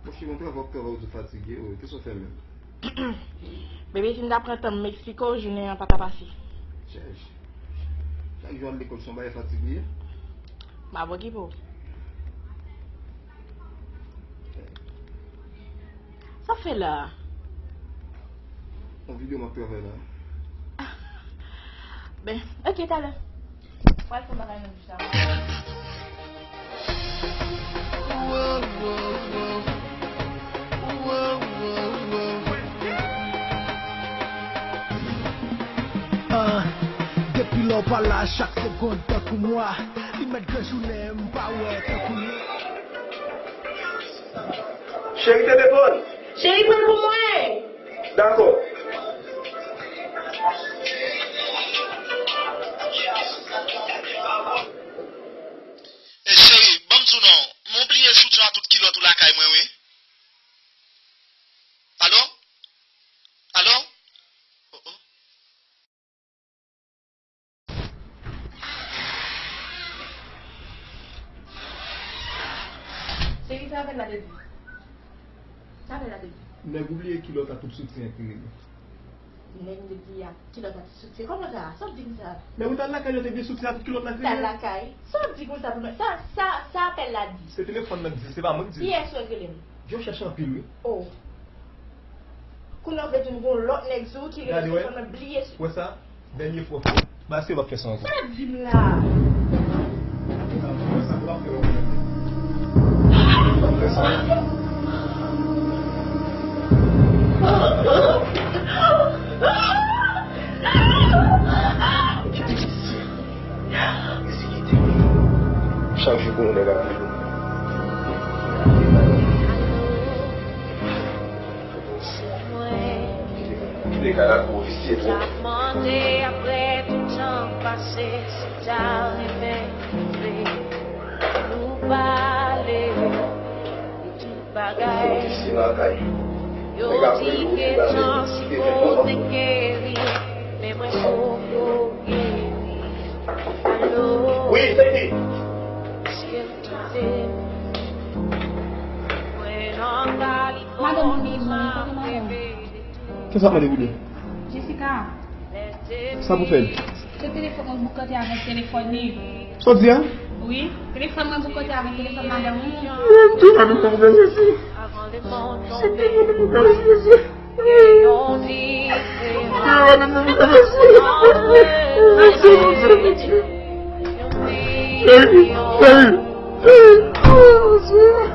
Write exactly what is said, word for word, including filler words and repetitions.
Monchè, yon travay w ap travay, ou di w fatige, oh, kisa w fè menm? Bebe, si m ta pran tan m eksplike w, jounen an pa ta pase. Chèch. Chak jou al lekòl, se yon bagay fatig li ye. M ap okipe w. Sa w fè la a? Yon videyo m ap travay la. Ben, ok, talè. Pral fè bagay nan bouch la. Ah, depi lè w pa la, chak segonn tankou mwa. Li mèt gran jounen, m pa wè tankou li. Cheri, telefòn! Cheri, pran pou mwen! Dakò. E cheri, ban m di w non, mwen bliye soutyen ak tout kilòt ou lakay mwen wi. Alo? Alo? Oh, oh. Cheri, sa apèl la te di? Sa apèl la te di? Nèg ou bliye kilòt ak tout soutyen ki rele. Nèg m te bliye ak kilòt ak tout soutyen. Kòman sa? Sa w di konsa? Nèg ou t al lakay yo te bliye soutyen ak tout kilòt la ki rele. T al lakay? Sa w di konsa pou mwen? Sa, sa, sa apèl la di? Se telefòn nan k di, se pa mwen k di. Kiyès ou wè k rele m? Yo chèche anpil wi. Oh. Kounye a w vle di m gon lòt nèg sou ou ki rele telefòn mwen bliye sou. Wè sa? Dènye fwa w fè. M pa espere w p ap fè sa ankò. Sa w ap di m la a? Sa w ap fè w ap fè. W ap fè sa. Kite mesye. Mesye kite. Chak jou pou yon nèg ap vini. Kite kay la pou visye twòp. Mande apre tout tan pase si ta renmen vre nou pale de tout bagay. Visye lakay. Yo di ke tan sipoze geri, men mwen poko geri. Alo. Wi, Seydi. Èske w tande m? Mwen nan Kalifòni, m ap reve de tout. Kisa w ap mande pou li? Jessica. Sa pou fè l? Se telefòn mwen boukante avèk telefòn li. Sa w di a? Wi, telefòn mwen boukante avèk telefòn madanm ou. Mwen tou madanm nan mwen mesye. Se telefòn mwen boukante mesye. Mwen madanm nan mwen boukante mesye. Mesye, mesye, mesye. Cheri, cheri, cheri. Oh, mesye.